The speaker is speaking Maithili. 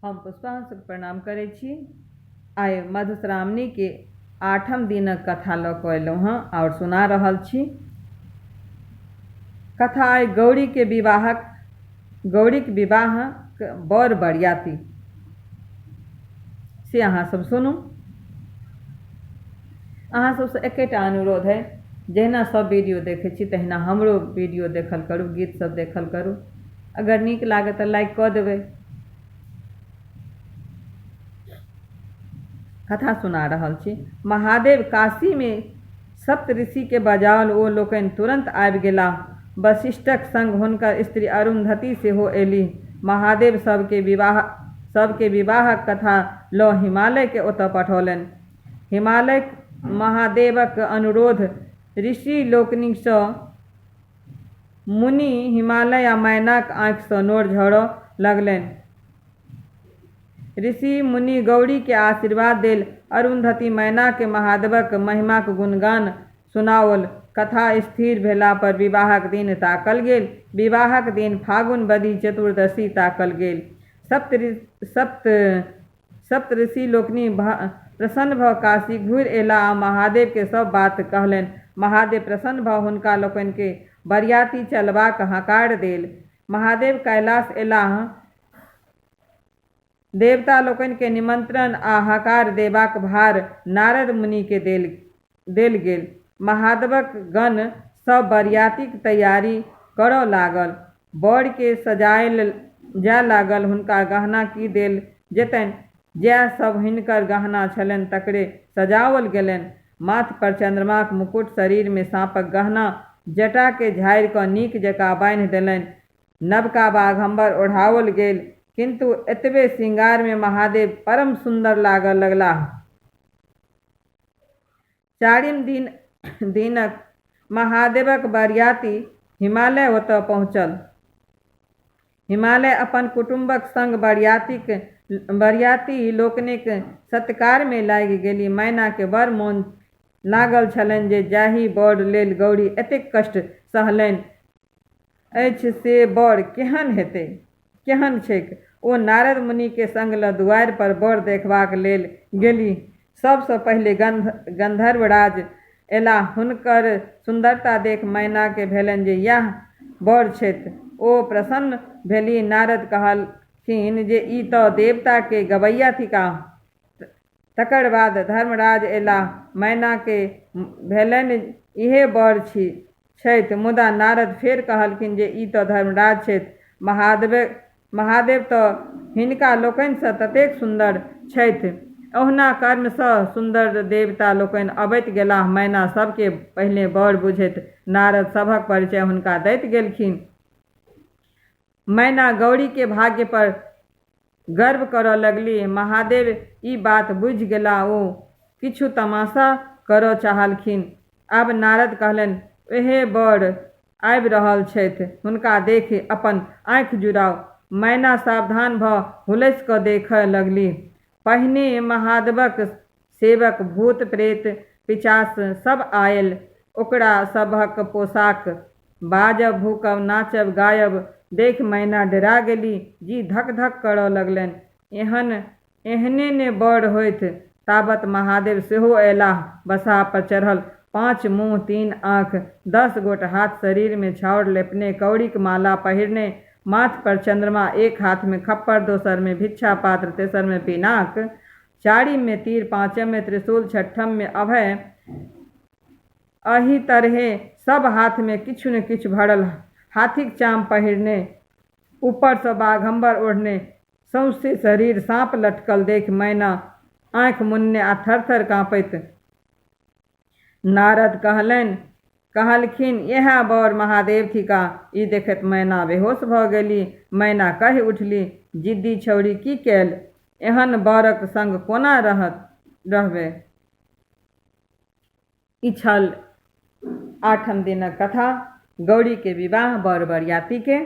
हम पुष्पा हंसके प्रणाम करै छी। आइ मधुश्रावणीके आठम दिनक कथा लऽ कऽ अयलहुँ हँ आओर सुना रहल छी। कथा अइ गौरीके विवाहक गौरीक विवाह बर बरियाती से अहाँ सब सुनू। अहाँ सबसँ एकेटा अनुरोध अइ जहिना सब वीडियो देखै छी तहिना हमरो वीडियो देखल करू, गीत सब देखल करू। अगर नीक लागत तऽ लाइक कऽ देबै। कथा सुना रहल छी। महादेव काशीमे सप्त ऋषिकेँ बजाओल। ओ लोकनि तुरन्त आबि गेलाह। वशिष्ठक संग हुनकर स्त्री अरुन्धती सेहो एलीह। महादेव सभकेँ विवाह सभकेँ विवाहक कथा लऽ हिमालयकेँ ओतऽ पठौलनि। हिमालय महादेवक अनुरोध ऋषि लोकनिसँ मुनि हिमालय आ मैनाक आँखिसँ नोर झरऽ लगलनि। ऋषि मुनि गौरीकेँ आशीर्वाद देल। अरुन्धती मैनाकेँ महादेवक महिमाक गुणगान सुनाओल। कथा स्थिर भेला पर विवाहक दिन ताकल गेल। विवाहक दिन फागुन बदि चतुर्दशी ताकल गेल। सप्त सप्त सप्तऋषि लोकनि प्रसन्न भऽ काशी घुरि अयलाह आ महादेवकेँ सभ बात कहलनि। महादेव प्रसन्न भऽ हुनका लोकनिकेँ बरियाती चलबाक हकार देल। महादेव कैलाश अयलाह। देवता लोकनिकेँ निमंत्रण आ हकार देबाक भार नारद मुनिकेँ देल देल गेल। महादेवक गण सभ बरियातीक तैयारी करऽ लागल। वरकेँ सजायल जाय लागल। हुनका गहना की देल जेतनि? जएह सभ हिनकर गहना छलनि तकरे सजाओल गेलनि। माथ पर चन्द्रमाक मुकुट, शरीरमे साँपक गहना, जटाकेँ झाड़ि कऽ नीक जकाँ बान्हि देलनि। नवका बाघम्बर ओढ़ाओल गेल। किन्तु एतबे श्रृंगारमे महादेव परम सुन्दर लागऽ लगलाह। चारिम दिन दिनक महादेवक बरियाती हिमालय ओतऽ पहुँचल। हिमालय अपन कुटुम्बक संग बरियातीक बरियाती लोकनिक सत्कारमे लागि गेली। मैनाकेँ बड़ मोन लागल छलनि जे जाहि वर लेल गौरी एतेक कष्ट सहलनि अछि से वर केहन हेतै, केहन छैक? ओ नारद मुनिकेँ संग लऽ दुआरि पर वर देखबाक लेल गेलीह। सभसँ पहिले गन्धर्वराज अयलाह। हुनकर सुन्दरता देखि मैनाकेँ भेलनि जे यैह वर छथि। ओ प्रसन्न भेलीह। नारद कहलखिन जे ई तँ देवताक गबैया थिकाह। तकर बाद धर्मराज अयलाह। मैनाकेँ भेलनि इएह वर छी छथि। मुदा नारद फेर कहलखिन जे ई तँ धर्मराज छथि। महादेव तँ हिनका लोकनिसँ ततेक सुन्दर छथि। ओहुना कर्मसँ सुन्दर देवता लोकनि अबैत गेलाह। मैना सभकेँ पहिने वर बुझैत नारद सभक परिचय हुनका दैत गेलखिन। मैना गौरीके भाग्य पर गर्व करऽ लगलीह। महादेव ई बात बुझि गेलाह। ओ किछु तमाशा करऽ चाहलखिन। आब नारद कहलनि, ओएह वर आबि रहल छथि। हुनका देखि अपन आँखि जुड़ाउ। मैना सावधान भऽ हुलसि कऽ देखऽ लगलीह। पहिने महादेवक सेवक भूत, प्रेत, पिचास सभ आयल। ओकरा सभक पोशाक, बाजब, भूकब, नाचब, गायब देखि मैना डेरा गेली। जी धक-धक करऽ लगलनि। एहन एहने ने बड़ होइथ। ताबत महादेव सेहो अयलाह। बसहा पर चढ़ल पाँच मुँह, तीन आँखि, 10 गोट हाथ, शरीरमे छाउर लेपने, कौड़ीक माला पहिरने, माथ पर चन्द्रमा, एक हाथमे खप्पर, दोसरमे भिक्षा-पात्र, तेसरमे पिनाक, चारिममे तीर, पाँचममे त्रिशूल, छठममे अभय, एहि तरहेँ सभ हाथमे किछु ने किछु भरल, हाथीक चाम पहिरने, ऊपरसँ बाघम्बर ओढ़ने, सौंसे शरीर साँप लटकल देखि मैना आँखि मुनने आ थर-थर काँपैत। नारद कहलनि कहलखिन, इएह वर महादेव थिकाह। ई देखैत मैना बेहोश भऽ गेली। मैना कहि उठली, जिद्दी छौड़ी की कएल? एहन वरक संग कोना रहत रहबै? ई छल आठम दिनक कथा, गौरीके विवाह वर बरियातीके।